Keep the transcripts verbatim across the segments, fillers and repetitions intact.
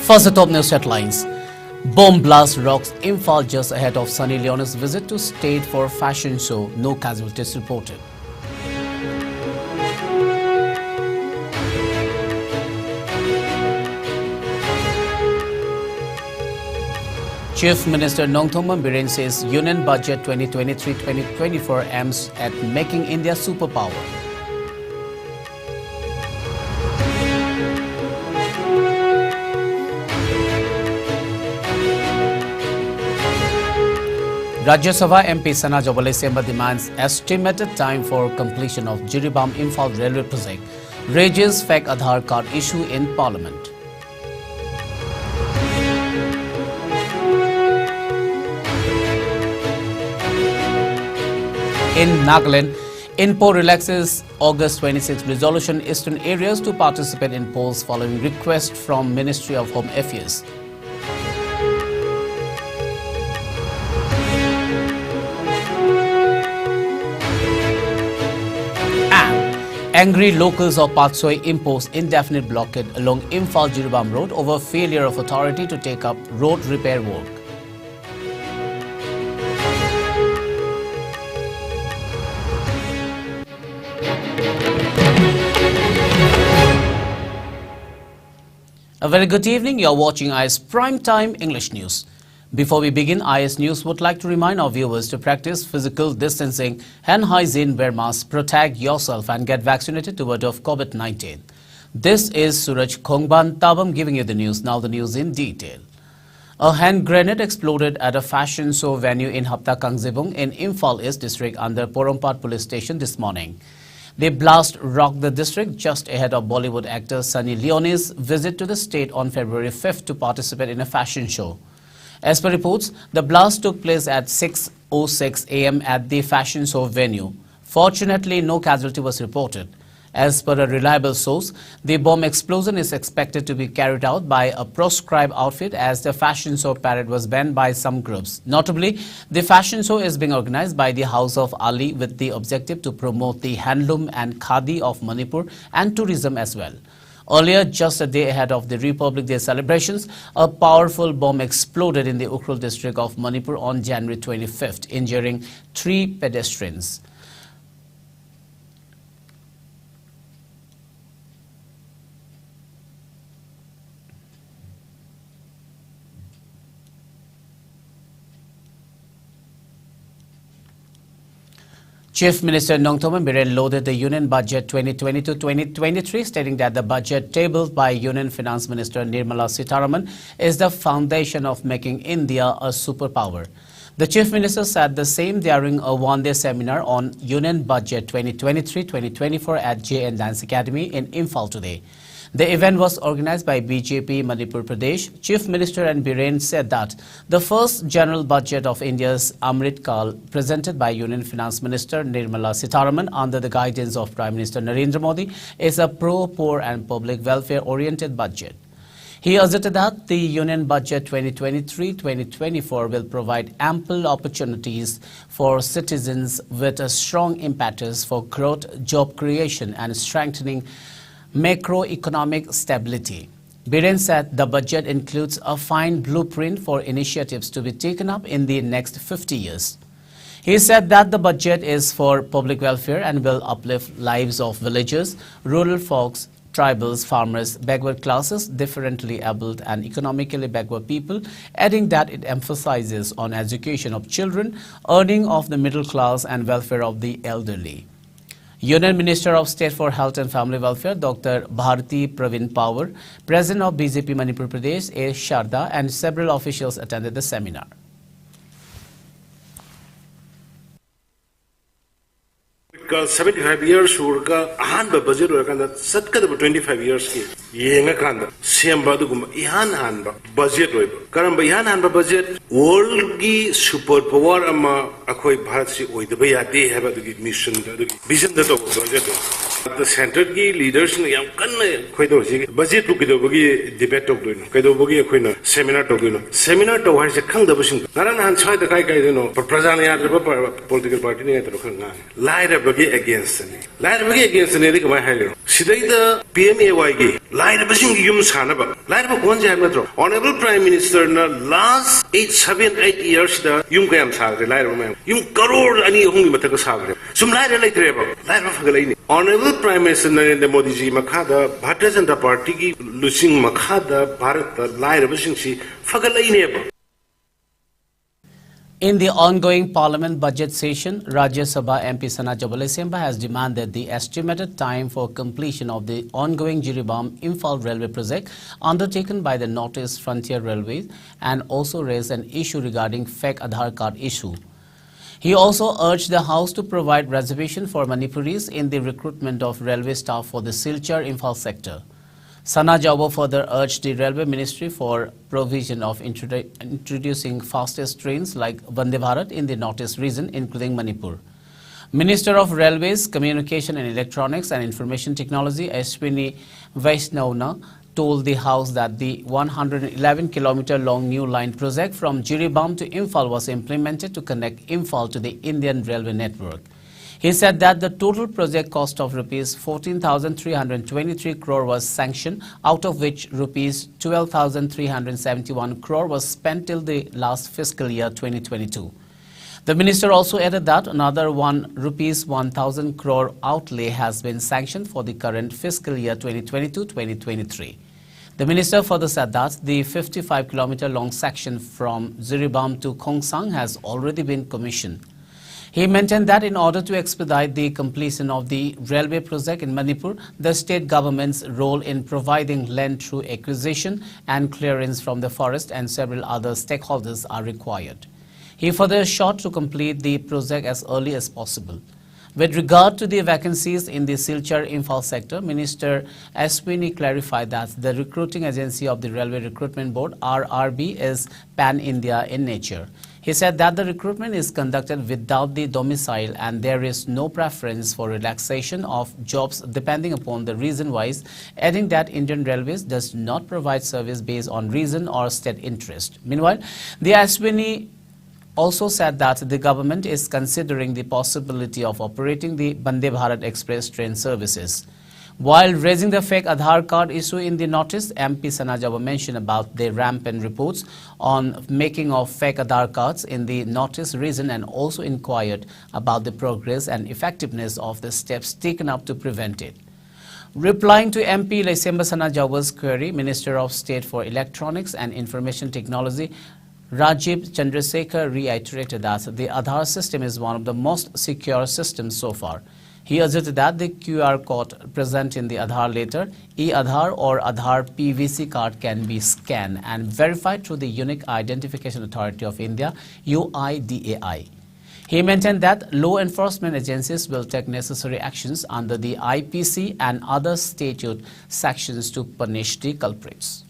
First, the top news headlines. Bomb blast rocks Imphal just ahead of Sunny Leone's visit to state for fashion show. No casualties reported. Chief Minister Nongthombam Biren says Union Budget twenty twenty-three twenty twenty-four aims at making India superpower. Rajya Sabha M P Sana Jobole Semba demands estimated time for completion of Jiribam Imphal Railway Project, raises fake Aadhaar card issue in Parliament. In Nagaland, INPO relaxes August twenty-sixth resolution, eastern areas to participate in polls following request from Ministry of Home Affairs. And angry locals of Patsoi impose indefinite blockade along Imphal Jiribam Road over failure of authority to take up road repair work. A very good evening. You're watching I S Prime Time English News. Before we begin, I S News would like to remind our viewers to practice physical distancing, hand hygiene, wear masks, protect yourself, and get vaccinated to ward off COVID nineteen. This is Suraj Khongban Tabam giving you the news. Now the news in detail. A hand grenade exploded at a fashion show venue in Hapta Kangzibung in Imphal East District under Porompat Police Station this morning. The blast rocked the district just ahead of Bollywood actor Sunny Leone's visit to the state on February fifth to participate in a fashion show. As per reports, the blast took place at six oh six a m at the fashion show venue. Fortunately, no casualty was reported. As per a reliable source, the bomb explosion is expected to be carried out by a proscribed outfit, as the fashion show parade was banned by some groups. Notably, the fashion show is being organized by the House of Ali with the objective to promote the handloom and khadi of Manipur and tourism as well. Earlier, just a day ahead of the Republic Day celebrations, a powerful bomb exploded in the Ukhrul district of Manipur on January twenty-fifth, injuring three pedestrians. Chief Minister Nongthombam Biren lauded the Union Budget twenty twenty-two twenty twenty-three, stating that the budget tabled by Union Finance Minister Nirmala Sitharaman is the foundation of making India a superpower. The Chief Minister said the same during a one-day seminar on Union Budget twenty twenty-three twenty twenty-four at J N Dance Academy in Imphal today. The event was organized by B J P Manipur Pradesh. Chief Minister N Biren said that the first general budget of India's Amrit Kal, presented by Union Finance Minister Nirmala Sitharaman under the guidance of Prime Minister Narendra Modi, is a pro-poor and public welfare-oriented budget. He asserted that the Union Budget twenty twenty-three twenty twenty-four will provide ample opportunities for citizens with a strong impetus for growth, job creation, and strengthening macroeconomic stability. Biren said the budget includes a fine blueprint for initiatives to be taken up in the next fifty years. He said that the budget is for public welfare and will uplift lives of villagers, rural folks, tribals, farmers, backward classes, differently abled and economically backward people, adding that it emphasizes on education of children, earning of the middle class and welfare of the elderly. Union Minister of State for Health and Family Welfare, Doctor Bharati Pravin Power, President of B J P Manipur Pradesh, A Sharda, and several officials attended the seminar. Seventy five years ꯁꯨꯔꯒ ꯑꯍꯥꯟꯕ budget ꯑꯣꯏꯔꯀꯥꯟꯗ ꯆꯠꯀꯗꯕ twenty five ꯌꯔꯁꯀꯤ ꯌꯦꯡꯉꯀꯥꯟꯗ ꯁꯦꯝꯕ ꯑꯗꯨꯒꯨꯝꯕ ꯏꯍꯥꯟ ꯍꯥꯟꯕ budget ꯑꯣꯏꯕ꯫ ꯀꯔꯝꯕ ꯏꯍꯥꯟ ꯍꯥꯟꯕ ꯕꯖꯦꯠ? ꯋꯥꯔꯜꯒꯤ ꯁꯨꯄꯔ ꯄꯋꯥꯔ ꯑꯃ ꯑꯩꯈꯣꯏ ꯚꯥꯔꯠꯁꯤ ꯑꯣꯏꯗꯕ ꯌꯥꯗꯦ ꯍꯥꯏꯕ ꯑꯗꯨꯒꯤ ꯃꯤꯁꯟꯗ, ꯑꯗꯨꯒꯤ ꯚꯤꯖꯟꯗ ꯇꯧꯕ ꯕꯖꯦꯠ ꯑꯣꯏꯕ꯫ ꯁꯦꯟꯇꯔꯒꯤ ꯂꯤꯗꯔꯁꯤꯡꯅ ꯌꯥꯝ ꯀꯟꯅ ꯑꯩꯈꯣꯏꯗ ꯍꯧꯖꯤꯛ ꯕꯖꯦꯠꯄꯨ ꯀꯩꯗꯧꯕꯒꯤ ꯗꯤꯕꯦꯠ ꯇꯧꯗꯣꯏꯅꯣ, ꯀꯩꯗꯧꯕꯒꯤ ꯑꯩꯈꯣꯏꯅ ꯁꯦꯃꯤꯅꯥꯔ ꯇꯧꯗꯣꯏꯅꯣ? ꯁꯦꯃꯤꯅꯥꯔ ꯇꯧ ꯍꯥꯏꯁꯦ ꯈꯪꯗꯕꯁꯤꯡꯗꯣ ꯉꯔꯥꯡ ꯅꯍꯥꯟ ꯁ꯭ꯋꯥꯏꯗ ꯀꯥꯏ ꯀꯥꯏꯗꯅꯣ ꯄ꯭ꯔꯖꯥꯅ ꯌꯥꯗ꯭ꯔꯕ ꯄꯣꯂꯤꯇꯤꯀꯦꯜ ꯄꯥꯔꯇꯤꯅ ꯌꯥꯗ꯭ꯔꯕ ꯈꯔ ꯉꯥꯡꯉꯤ꯫ ꯂꯥꯏꯔꯕꯒꯤ ꯑꯦꯒꯦꯟꯁꯇꯅꯤ꯫ ꯂꯥꯏꯔꯕꯒꯤ ꯑꯦꯒꯦꯟꯁꯇꯅꯦꯗꯤ ꯀꯃꯥꯏꯅ ꯍꯥꯏꯔꯤꯅꯣ? ꯁꯤꯗꯩꯗ ꯄꯤ ꯑꯦꯝ ꯑꯦ ꯋꯥꯏꯒꯤ ꯂꯥꯏꯔꯕꯁꯤꯡꯒꯤ ꯌꯨꯝ ꯁꯥꯅꯕ, ꯂꯥꯏꯔꯕ ꯀꯣꯟꯁꯦ ꯍꯥꯏꯕ ꯅꯠꯇ꯭ꯔꯣ? ꯑꯣꯅꯔꯦꯕꯜ ꯄ꯭ꯔꯥꯏꯝ ꯃꯤꯅꯤꯁꯇꯔꯅ ꯂꯥꯁ ꯑꯩꯠ ꯁꯚꯦꯟ ꯑꯩꯠ ꯏꯌꯔꯁꯤꯗ ꯌꯨꯝ ꯀꯌꯥꯝ ꯁꯥꯈ꯭ꯔꯦ ꯂꯥꯏꯔꯕ ꯃꯌꯥꯝ? ꯌꯨꯝ ꯀꯔꯣꯔ ꯑꯅꯤ ꯑꯍꯨꯝꯒꯤ ꯃꯊꯛꯇ ꯁꯥꯈ꯭ꯔꯦ꯫ ꯁꯨꯝ ꯂꯥꯏꯔ ꯂꯩꯇ꯭ꯔꯦꯕ, ꯂꯥꯏꯔꯕ ꯐꯒꯠꯂꯛꯏꯅꯤ꯫ ꯑꯣꯅꯔꯦꯕꯜ ꯄ꯭ꯔꯥꯏꯝ ꯃꯤꯅꯤꯁꯇꯔ ꯅꯔꯦꯟꯗ꯭ꯔ ꯃꯣꯗꯤꯖꯤ ꯃꯈꯥꯗ, ꯚꯥꯔꯇꯤꯌ ꯖꯅꯇꯥ ꯄꯥꯔꯇꯤꯒꯤ ꯂꯨꯆꯤꯡ ꯃꯈꯥꯗ ꯚꯥꯔꯠꯇ ꯂꯥꯏꯔꯕꯁꯤꯡꯁꯤ ꯐꯒꯠꯂꯛꯏꯅꯦꯕ꯫ In the ongoing Parliament budget session, Rajya Sabha M P Sanajaoba Leishemba has demanded the estimated time for completion of the ongoing Jiribam Imphal railway project undertaken by the North East Frontier Railway and also raised an issue regarding fake Aadhaar card issue. He also urged the House to provide reservation for Manipuris in the recruitment of railway staff for the Silchar Imphal sector. Sanajaoba further urged the Railway Ministry for provision of introdu- introducing fastest trains like Vande Bharat in the Northeast region, including Manipur. Minister of Railways, Communication and Electronics and Information Technology Ashwini Vaishnaw told the House that the one hundred eleven kilometer long new line project from Jiribam to Imphal was implemented to connect Imphal to the Indian railway network. He said that the total project cost of rupees fourteen thousand three hundred twenty-three crore was sanctioned, out of which rupees twelve thousand three hundred seventy-one crore was spent till the last fiscal year twenty twenty-two. The minister also added that another one rupees one thousand crore outlay has been sanctioned for the current fiscal year twenty twenty-two twenty twenty-three. The minister further said that the fifty-five kilometer long section from Jiribam to Khongsang has already been commissioned. He maintained that in order to expedite the completion of the railway project in Manipur, the state government's role in providing land through acquisition and clearance from the forest and several other stakeholders are required. He further assured to complete the project as early as possible. With regard to the vacancies in the Silchar Imphal sector, Minister Ashwini clarified that the recruiting agency of the Railway Recruitment Board, R R B, is pan India in nature. He said that the recruitment is conducted without the domicile and there is no preference for relaxation of jobs depending upon the region-wise, adding that Indian Railways does not provide service based on region or state interest. Meanwhile, the Ashwini also said that the government is considering the possibility of operating the Vande Bharat Express train services. While raising the fake Aadhaar card issue in the Northeast, M P Sana Jawar mentioned about the rampant reports on making of fake Aadhaar cards in the Northeast region and also inquired about the progress and effectiveness of the steps taken up to prevent it. Replying to M P Leishemba Sana Jawar's query, Minister of State for Electronics and Information Technology Rajiv Chandrasekhar reiterated that the Aadhaar system is one of the most secure systems so far. He asserted that the Q R code present in the Aadhaar letter, e-Aadhaar or Aadhaar P V C card can be scanned and verified through the Unique Identification Authority of India, U I D A I. He maintained that law enforcement agencies will take necessary actions under the I P C and other statute sections to punish the culprits.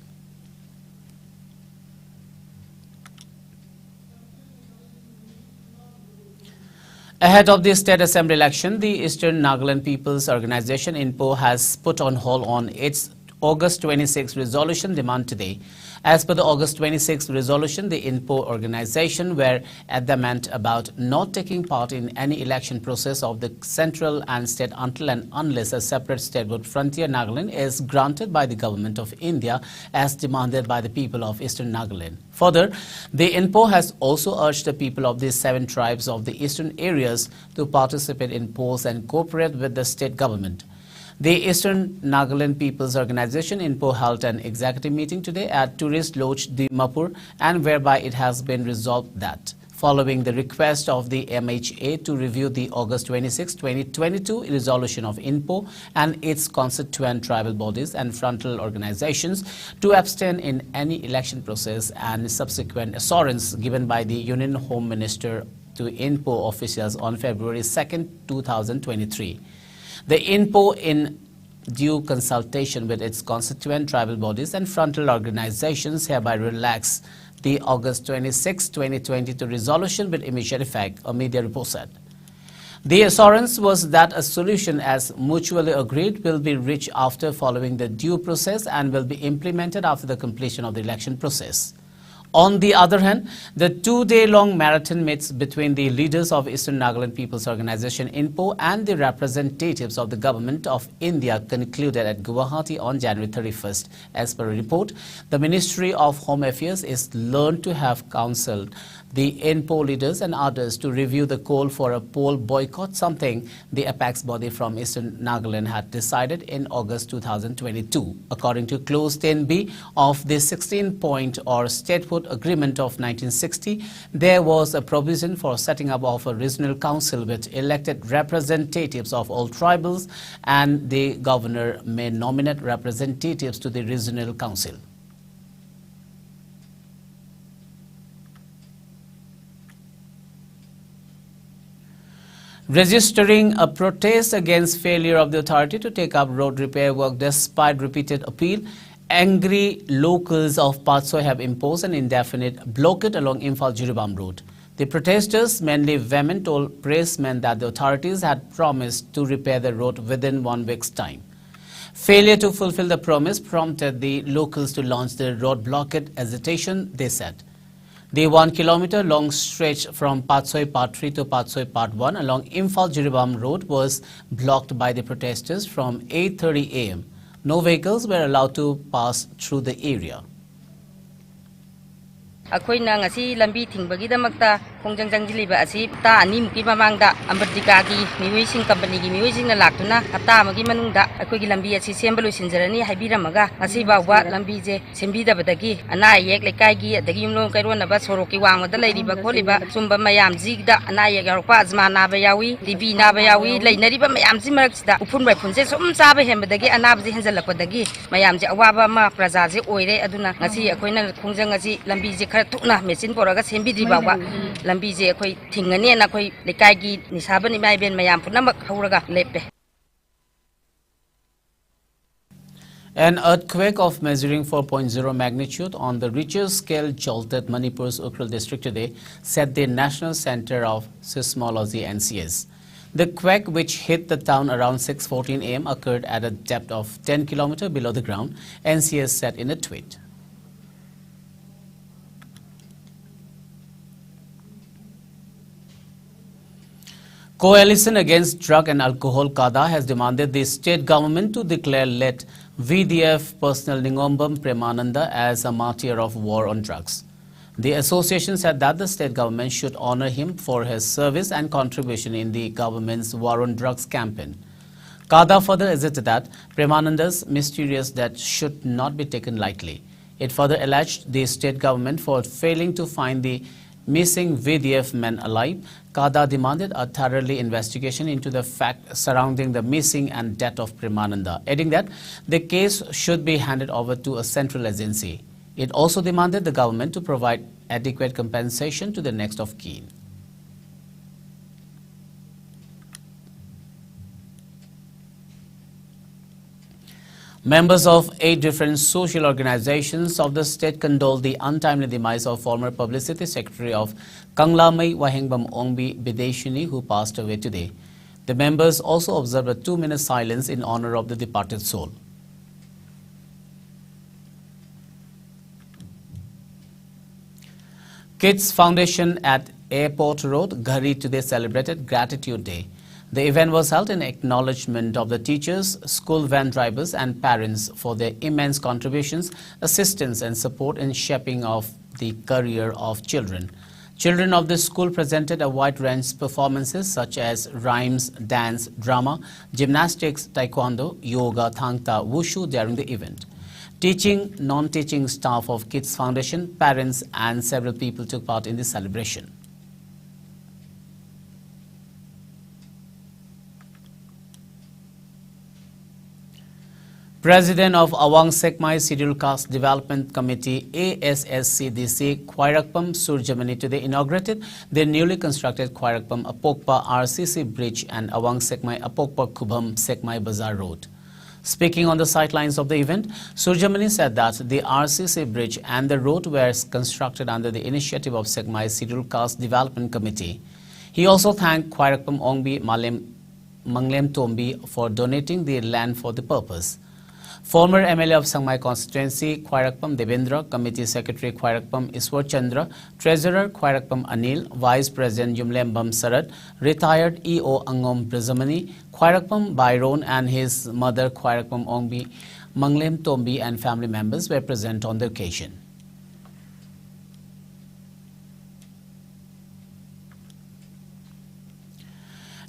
Ahead of the State Assembly election, the Eastern Nagaland People's Organization, INPO, has put on hold on its August twenty-sixth resolution demand today. As per the August twenty-sixth resolution, the INPO organization were adamant about not taking part in any election process of the central and state until and unless a separate state with Frontier Nagaland is granted by the Government of India as demanded by the people of Eastern Nagaland. Further, the INPO has also urged the people of these seven tribes of the eastern areas to participate in polls and cooperate with the state government. The Eastern Nagaland People's Organization, INPO, held an executive meeting today at Tourist Lodge Dimapur, and whereby it has been resolved that, following the request of the M H A to review the August twenty-six, twenty twenty-two resolution of INPO and its constituent tribal bodies and frontal organizations, to abstain in any election process and subsequent assurance given by the Union Home Minister to INPO officials on February second, two thousand twenty-three. The INPO, in due consultation with its constituent tribal bodies and frontal organizations, hereby relax the August twenty-sixth, twenty twenty-two resolution with immediate effect, a media report said. The assurance was that a solution as mutually agreed will be reached after following the due process and will be implemented after the completion of the election process. On the other hand, the two-day-long marathon meets between the leaders of Eastern Nagaland People's Organization, ENPO, and the representatives of the Government of India concluded at Guwahati on January thirty-first. As per a report, the Ministry of Home Affairs is learned to have counseled the ENPO leaders and others to review the call for a poll boycott, something the apex body from Eastern Nagaland had decided in August two thousand twenty-two. According to Clause ten B of the sixteen-point or Statehood Agreement of nineteen sixty, there was a provision for setting up of a regional council with elected representatives of all tribals, and the governor may nominate representatives to the regional council. Registering a protest against failure of the authority to take up road repair work despite repeated appeal, angry locals of Patsoi have imposed an indefinite blockade along Imphal Jiribam Road. The protesters, mainly women, told pressmen that the authorities had promised to repair the road within one week's time. Failure to fulfill the promise prompted the locals to launch the road blockade agitation, they said. The one kilometer long stretch from Patsoi Part three to Patsoi Part one along Imphal Jiribam Road was blocked by the protesters from eight thirty A M. No vehicles were allowed to pass through the area. ꯑꯩꯈꯣꯏꯅ ꯉꯁꯤ ꯂꯝꯕꯤ ꯊꯤꯡꯕꯒꯤꯗꯃꯛꯇ ꯈꯣꯡꯖꯪ ꯆꯪꯁꯤꯜꯂꯤꯕ ꯑꯁꯤ ꯍꯞꯇꯥ ꯑꯅꯤꯃꯨꯛꯀꯤ ꯃꯃꯥꯡꯗ ꯑꯝꯕꯔꯗꯤꯀꯥꯒꯤ ꯃꯤꯑꯣꯏꯁꯤꯡ, ꯀꯝꯄꯅꯤꯒꯤ ꯃꯤꯑꯣꯏꯁꯤꯡꯅ ꯂꯥꯛꯇꯨꯅ ꯍꯞꯇꯥ ꯑꯃꯒꯤ ꯃꯅꯨꯡꯗ ꯑꯩꯈꯣꯏꯒꯤ ꯂꯝꯕꯤ ꯑꯁꯤ ꯁꯦꯝꯕ ꯂꯣꯏꯁꯤꯟꯖꯔꯅꯤ ꯍꯥꯏꯕꯤꯔꯝꯃꯒ ꯉꯁꯤ ꯐꯥꯎꯕ ꯂꯝꯕꯤꯁꯦ ꯁꯦꯝꯕꯤꯗꯕꯗꯒꯤ ꯑꯅꯥ ꯑꯌꯦꯛ ꯂꯩꯀꯥꯏꯒꯤ ꯑꯗꯒꯤ ꯌꯨꯝꯂꯣꯟ ꯀꯩꯔꯣꯟꯅꯕ ꯁꯣꯔꯣꯛꯀꯤ ꯋꯥꯡꯃꯗ ꯂꯩꯔꯤꯕ ꯈꯣꯠꯂꯤꯕ ꯁꯨꯝꯕ ꯃꯌꯥꯝꯁꯤꯗ ꯑꯅꯥ ꯑꯌꯦꯛ ꯌꯥꯎꯔꯛꯄ, ꯑꯖꯃꯥ ꯅꯥꯕ ꯌꯥꯎꯏ, ꯇꯤ ꯕꯤ ꯅꯥꯕ ꯌꯥꯎꯏ, ꯂꯩꯅꯔꯤꯕ ꯃꯌꯥꯝꯁꯤ ꯃꯔꯛꯁꯤꯗ ꯎꯐꯨꯟ ꯋꯥꯏꯐꯨꯟꯁꯦ ꯁꯨꯝ ꯆꯥꯕ ꯍꯦꯟꯕꯗꯒꯤ ꯑꯅꯥꯕꯁꯦ ꯍꯦꯟꯖꯜꯂꯛꯄꯗꯒꯤ ꯃꯌꯥꯝꯁꯦ ꯑꯋꯥꯕ ꯑꯃ ꯄ꯭ꯔꯖꯥꯁꯦ ꯑꯣꯏꯔꯦ꯫ ꯑꯗꯨꯅ ꯉꯁꯤ ꯑꯩꯈꯣꯏꯅ ꯈꯣꯡꯖꯪ ꯑꯁꯤ ꯂꯝꯕꯤꯁꯦ ꯈꯔ ꯊꯨꯅ ꯃꯦꯆꯤꯟ ꯄꯨꯔꯛꯑꯒ ꯁꯦꯝꯕꯤꯗ꯭ꯔꯤ ꯐꯥꯎꯕ ꯂꯝꯕꯤꯁꯦ ꯑꯩꯈꯣꯏ ꯊꯤꯡꯒꯅꯦꯅ ꯑꯩꯈꯣꯏ ꯂꯩꯀꯥꯏꯒꯤ ꯅꯤꯁꯥꯕꯟ ꯏꯃꯥ ꯏꯕꯦꯟ ꯃꯌꯥꯝ ꯄꯨꯝꯅꯃꯛ ꯍꯧꯔꯒ ꯂꯦꯞꯄꯦ꯫ An earthquake of measuring four point zero magnitude on the Richter scale jolted Manipur's Ukhrul district today, said the National Center of Seismology, N C S. The quake, which hit the town around six fourteen a m, occurred at a depth of ten kilometers below the ground, N C S said in a tweet. Coalition Against Drug and Alcohol, CADA, has demanded the state government to declare late V D F personnel Ningombam Premananda as a martyr of war on drugs. The association said that the state government should honor him for his service and contribution in the government's war on drugs campaign. CADA further asserted that Premananda's mysterious death should not be taken lightly. It further alleged the state government for failing to find the missing V D F men alive. CADA demanded a thoroughly investigation into the fact surrounding the missing and death of Premananda, adding that the case should be handed over to a central agency. It also demanded the government to provide adequate compensation to the next of kin. Members of eight different social organizations of the state condole the untimely demise of former publicity secretary of Kanglamei Wahengbam Ongbi Bideshini, who passed away today. The members also observed a two-minute silence in honor of the departed soul. Kids Foundation at Airport Road, Ghari today celebrated Gratitude Day. The event was held in acknowledgement of the teachers, school van drivers and parents for their immense contributions, assistance and support in shaping of the career of children. Children of this school presented a wide range of performances such as rhymes, dance, drama, gymnastics, taekwondo, yoga, thangta, wushu during the event. Teaching, non-teaching staff of Kids Foundation, parents and several people took part in the celebration. President of Awang Sekmai Scheduled Caste Development Committee, A S S C D C, Khwairakpam Surjamani today inaugurated the newly constructed Khwairakpam Apokpa R C C bridge and Awang Sekmai Apokpa Khubam Sekmai Bazar Road. Speaking on the sidelines of the event, Surjamani said that the R C C bridge and the road were constructed under the initiative of Sekmai Scheduled Caste Development Committee. He also thanked Khwairakpam Ongbi Malem Manglem Tombi for donating the land for the purpose. Former M L A of Sangmai constituency, Khwairakpam Devendra, Committee Secretary Khwairakpam Iswar Chandra, Treasurer Khwairakpam Anil, Vice President Yumlembam Sarat, retired E O Angom Brazamani, Khwairakpam Byron and his mother Khwairakpam Ongbi, Manglem Tombi and family members were present on the occasion.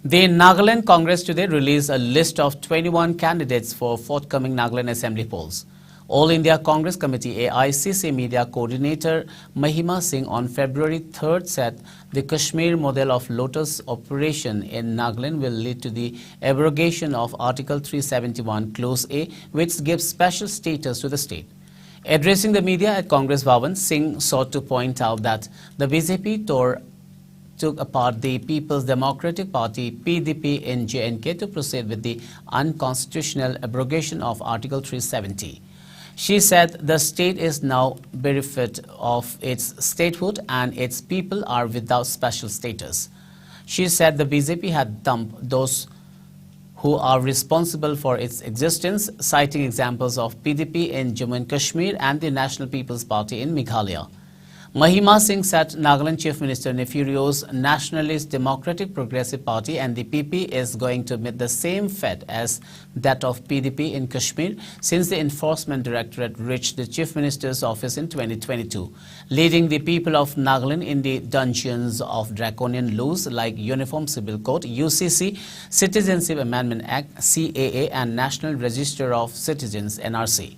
The Nagaland Congress today released a list of twenty-one candidates for forthcoming Nagaland Assembly polls. All India Congress Committee, A I C C, media coordinator Mahima Singh on February third said the Kashmir model of lotus operation in Nagaland will lead to the abrogation of Article three seventy-one, Clause A, which gives special status to the state. Addressing the media at Congress Bhavan, Singh sought to point out that the B J P tore took apart the People's Democratic Party, P D P, in J and K to proceed with the unconstitutional abrogation of Article three seventy. She said the state is now bereft of its statehood and its people are without special status. She said the B J P had dumped those who are responsible for its existence, citing examples of P D P in Jammu and Kashmir and the National People's Party in Meghalaya. Mahima Singh said Nagaland Chief Minister Neiphiu Rio's nationalist Democratic Progressive Party, N D P P, is going to meet the same fate as that of P D P in Kashmir since the Enforcement Directorate reached the Chief Minister's office in twenty twenty-two, leading the people of Nagaland in the dungeons of draconian laws like Uniform Civil Code, U C C, Citizenship Amendment Act, C A A, and National Register of Citizens, N R C.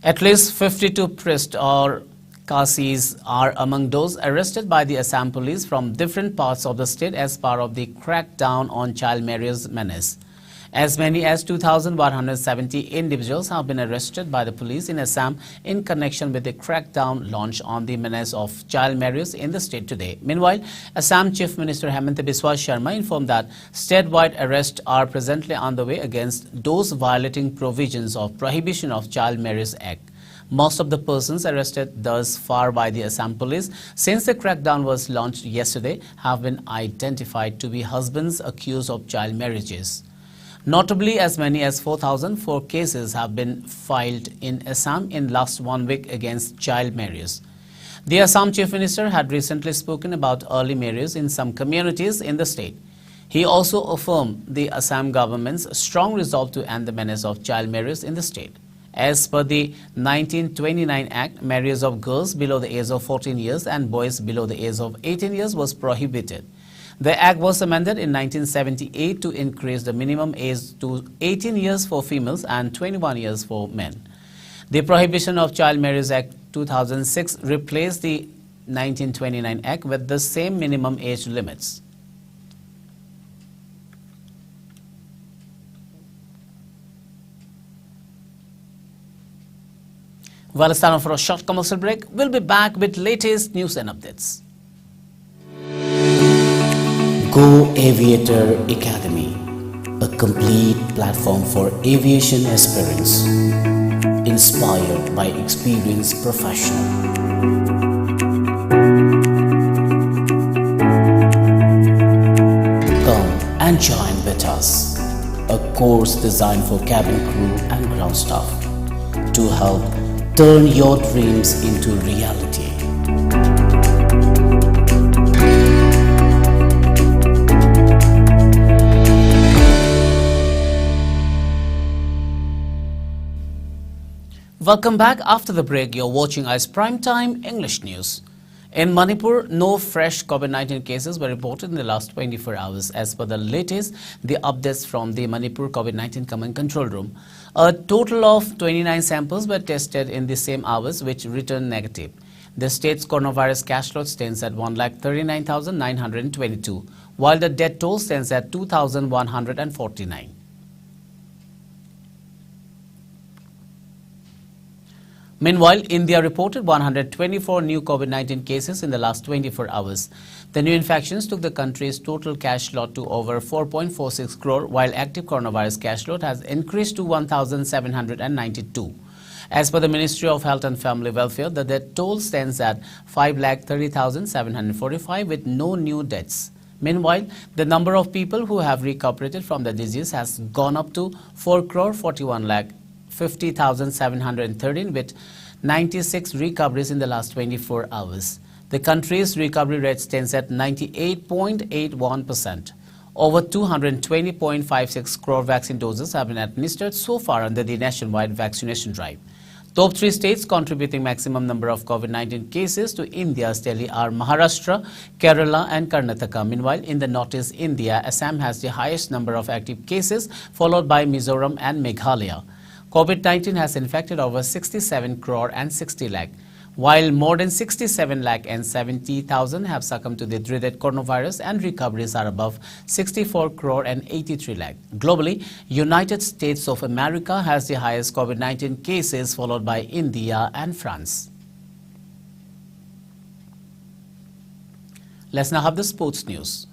At least fifty-two priests or Qasis are among those arrested by the Assam police from different parts of the state as part of the crackdown on child marriage menace. As many as two thousand one hundred seventy individuals have been arrested by the police in Assam in connection with the crackdown launched on the menace of child marriage in the state today. Meanwhile, Assam Chief Minister Himanta Biswa Sarma informed that statewide arrests are presently underway against those violating provisions of Prohibition of Child Marriage Act. Most of the persons arrested thus far by the Assam police since the crackdown was launched yesterday have been identified to be husbands accused of child marriages. Notably, as many as four thousand four cases have been filed in Assam in last one week against child marriage. The Assam Chief Minister had recently spoken about early marriage in some communities in the state. He also affirmed the Assam government's strong resolve to end the menace of child marriage in the state. As per the nineteen twenty-nine Act, marriage of girls below the age of fourteen years and boys below the age of eighteen years was prohibited. The act was amended in nineteen seventy-eight to increase the minimum age to eighteen years for females and twenty-one years for men. The Prohibition of Child Marriage Act two thousand six replaced the nineteen twenty-nine Act with the same minimum age limits. Well, it's time for a short commercial break. We'll be back with latest news and updates. Go Aviator Academy, a complete platform for aviation aspirants, inspired by experienced professionals. Come and join with us. A course designed for cabin crew and ground staff to help turn your dreams into reality. Welcome back. After the break, you're watching Ice Prime Time English News. In Manipur, no fresh COVID nineteen cases were reported in the last twenty-four hours, as per the latest, the updates from the Manipur COVID nineteen Command Control Room. A total of twenty-nine samples were tested in the same hours, which returned negative. The state's coronavirus caseload stands at one lakh thirty-nine thousand nine hundred twenty-two, while the death toll stands at two thousand one hundred forty-nine. Meanwhile, India reported one hundred twenty-four new COVID nineteen cases in the last twenty-four hours. The new infections took the country's total cash load to over four point four six crore, while active coronavirus cash load has increased to one thousand seven hundred ninety-two. As per the Ministry of Health and Family Welfare, the death toll stands at five lakh thirty thousand seven hundred forty-five, with no new deaths. Meanwhile, the number of people who have recuperated from the disease has gone up to four crore forty-one lakh fifty thousand seven hundred thirteen, with ninety-six recoveries in the last twenty-four hours. The country's recovery rate stands at ninety-eight point eight one percent. Over two hundred twenty point five six crore vaccine doses have been administered so far under the nationwide vaccination drive. Top three states contributing maximum number of COVID nineteen cases to India's tally are Maharashtra, Kerala, and Karnataka. Meanwhile, in the Northeast India, Assam has the highest number of active cases, followed by Mizoram and Meghalaya. COVID nineteen has infected over sixty-seven crore and sixty lakh, while more than sixty-seven lakh and seventy thousand have succumbed to the dreaded coronavirus, and recoveries are above sixty-four crore and eighty-three lakh. Globally, United States of America has the highest COVID nineteen cases, followed by India and France. Let's now have the sports news.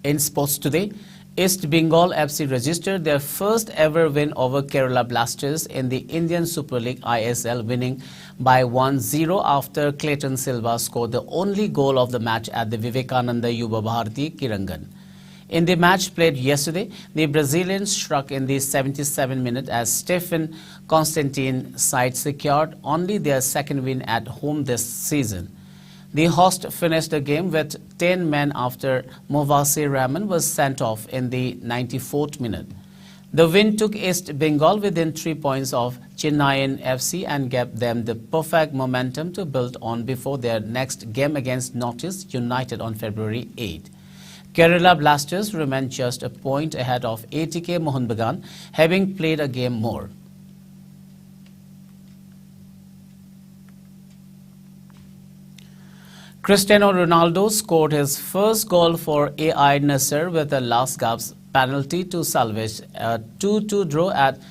In sports today, East Bengal F C registered their first ever win over Kerala Blasters in the Indian Super League, I S L, winning by one zero after Clayton Silva scored the only goal of the match at the Vivekananda Yuva Bharati Kirangan. In the match played yesterday, the Brazilians struck in the seventy-seven minute as Stephen Constantine side secured only their second win at home this season. The host finished the game with ten men after Movasi Rahman was sent off in the ninety-fourth minute. The win took East Bengal within three points of Chennaiyin F C and gave them the perfect momentum to build on before their next game against Northeast United on February eighth. Kerala Blasters remain just a point ahead of A T K Mohun Bagan, having played a game more. Cristiano Ronaldo scored his first goal for Al Nassr with a last gasp penalty to salvage a two two draw at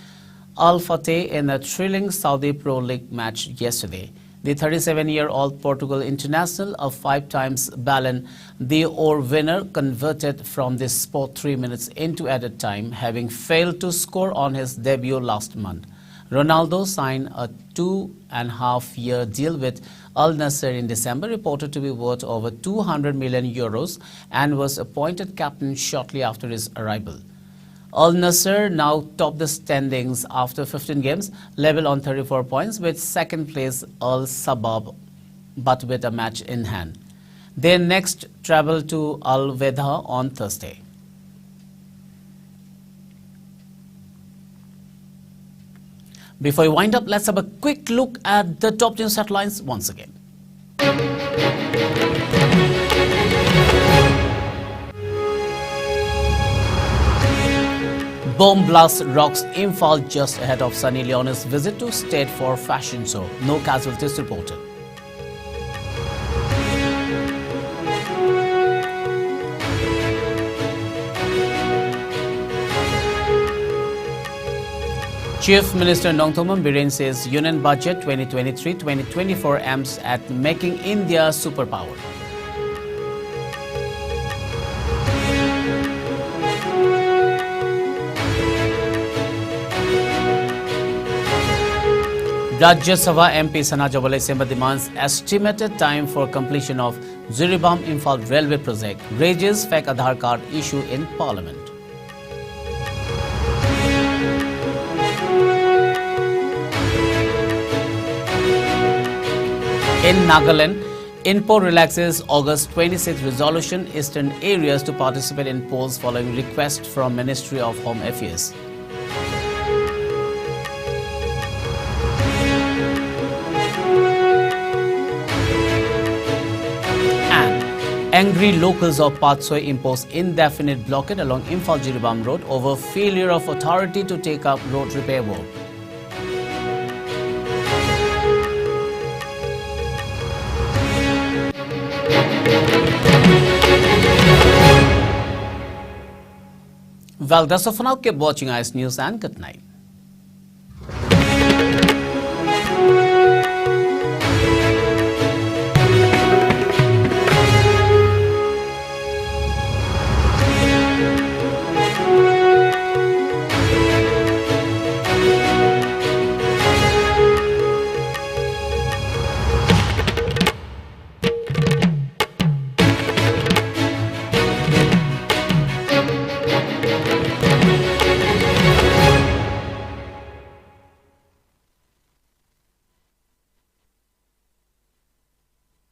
Al Fateh in a thrilling Saudi Pro League match yesterday. The thirty-seven-year-old Portugal international, a five times Ballon d'Or winner, converted from the spot three minutes into added time, having failed to score on his debut last month. Ronaldo signed a two and a half year deal with Al Nassr in December, reported to be worth over two hundred million euros, and was appointed captain shortly after his arrival. Al Nassr now top the standings after fifteen games, level on thirty-four points with second place Al Sabab, but with a match in hand. Their next travel to Al Wehda on Thursday. Before we wind up, let's have a quick look at the top news headlines once again. Bomb blast rocks Imphal just ahead of Sunny Leone's visit to state for fashion show. No casualties reported. Chief Minister Nongthombam Biren says Union Budget twenty twenty-three twenty twenty-four aims at making India a superpower. Rajya Sabha M P Sana Jabalai Semba demands estimated time for completion of Jiribam Imphal Railway Project, raises fake Aadhaar card issue in Parliament. In Nagaland, INPO relaxes August twenty-sixth resolution, eastern areas to participate in polls following request from Ministry of Home Affairs. And angry locals of Patsoi impose indefinite blockade along Imphal Jiribam Road over failure of authority to take up road repair work. Well, that's all for now. Keep watching Eyes News and good night.